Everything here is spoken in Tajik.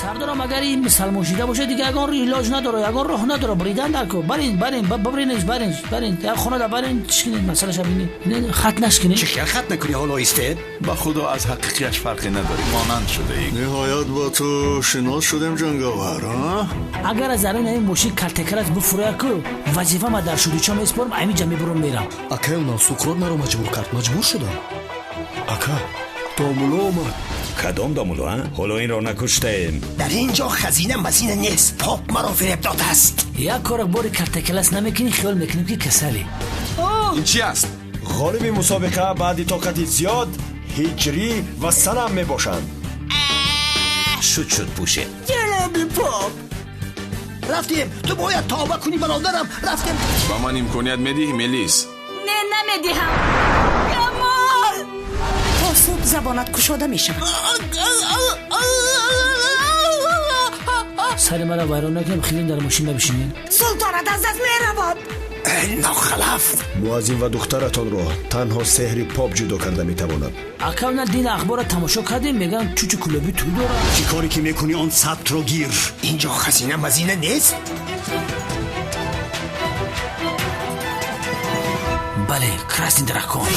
Сардорам, агар ин мусалмон шида бошад, дигар ягон илоҷ надора, ягон роҳ надора. Бридан дар ко барин, барин, бибринеш, барин, барин, як хонада барин, чикинед, масъалаша бинед, хат нашкинед. Чӣ хел хат накунӣ? Ҳоло истед. Ба худо, аз ҳақиқияш фарқе надорӣ, монанд шудаӣ. Ниҳоят бо ту шинос шудем, ҷанговар, а? Агар аз дарун ин мошин калтакарас буфурӯяд ку, вазифа ма дар шудича месупорам, ҳаминҷа мебурам, мерам. Акай, унам Суқрот маро маҷбур кард, маҷбур шудам. Ака, домуло омад. Кадом домуло, а? Ҳоло инро накуштаем. Дар ин ҷо хазина мазина нест, поп маро фиреб додааст. Як кора бори калтакалас намекунӣ, хиёл мекунем, ки касалӣ. Ин чи аст? Ғолиби мусобиқа баъди тоқати зиёд Ҳиҷрӣ ва Санам мебошанд. Шуд, шуд, пӯшед. Ҷаноби поп, рафтем. Ту бояд тавба кунӣ, бародарам, рафтем. Ба ман имконият медиҳӣ, Мелис? Не, намедиҳам, Камол. То субҳ забонат кушода мешавад. Сари мара вайрон накунем, хеле дар мошин набишинед. Султонат аз даст меравад. Нохалаф! Муаззин ва духтаратонро танҳо сеҳри поп ҷудо карда метавонад. Ака, на дин ахбора тамошо кардем, мегӯянд, чучу кулоби тӯй дорад. Чӣ коре ки мекунӣ, он сабтро гир. Ин ҷо хазина мазина нест. Бале, красный дракон.